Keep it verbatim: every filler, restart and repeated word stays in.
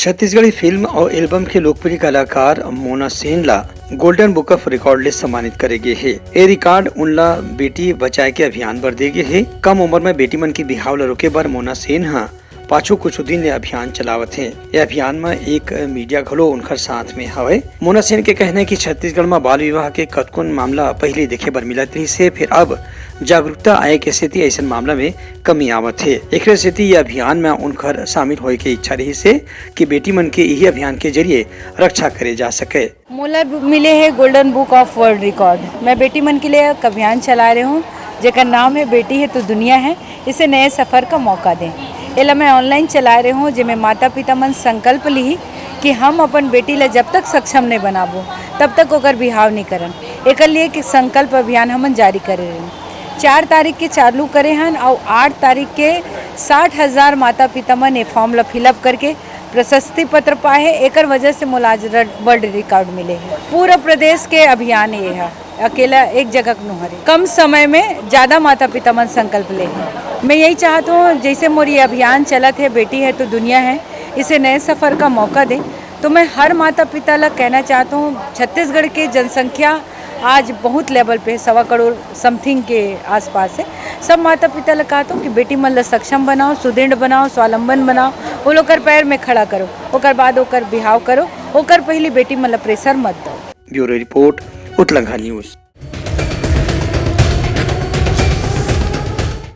Chhattisgarhi film और album के लोकप्रिय कलाकार मोना सेन ला गोल्डन बुक ऑफ रिकॉर्ड ले सम्मानित करे गे हे। ए रिकॉर्ड उनला बेटी बचाए के अभियान बर दे गे हे। कम उम्र में बेटी मन के बिहाव ला रोके बर मोना सेन ह पाछू कुछ दिन ले अभियान चलावत हे। ये अभियान में एक मीडिया घलो उनकर साथ में हवय। मोना सेन के कहना है कि छत्तीसगढ़ में बाल विवाह के कतकोन मामला पहले देखे बर मिलत रहिस हे, फिर अब जागरूकता आए के सेती ऐसन मामला में कमी आवत हे। एकरे सेती ये अभियान में उनकर शामिल होए के इच्छा रहिस हे कि बेटी मन के यही अभियान के जरिए रक्षा करे जा सके। मोला मिले हे golden book of world record. मैं बेटी मन के लिए एक अभियान चला रहे हूँ, जेकर नाम है बेटी है तो दुनिया है। इसे नए सफर का मौका दें। एला मैं ऑनलाइन चला रहे हूँ, जेमे माता पिता मन संकल्प लिही कि हम अपन बेटी ला जब तक सक्षम नहीं बनाबो, तब तक ओकर बिहाव नहीं करन। एकर लिए कि संकल्प अभियान हमन जारी करे रहे। चार तारीख के चालू करे हन और आठ तारीख के साठ हजार माता पिता मन ये फॉर्म ला फिलअप करके प्रशस्ति पत्र पाए हे। एकर वजह से मोला आज रड-, वर्ल्ड रिकॉर्ड मिले हे। पूरा प्रदेश के अभियान ये है, अकेला एक जगह के नो हरे। कम समय में ज्यादा माता पिता मन संकल्प ले हे। मैं यही चाहत हूँ, जैसे मोर ये अभियान चलत है, बेटी है तो दुनिया है, इसे नए सफर का मौका दे। तो मैं हर माता पिता ला कहना चाहत हूँ, छत्तीसगढ़ के जनसंख्या आज बहुत लेवल पे, सवा करोड़ समथिंग के आसपास है। सब माता पिता ला कहत हूँ कि बेटी मन ला सक्षम बनाओ, सुदृढ़ बनाओ, स्वावलंबन बनाओ, वो लोग कर पैर में खड़ा करो, ओकर बाद ओकर बिहाव करो, ओकर पहली बेटी मन ला प्रेशर मत दो। Bureau report, Utlangha news.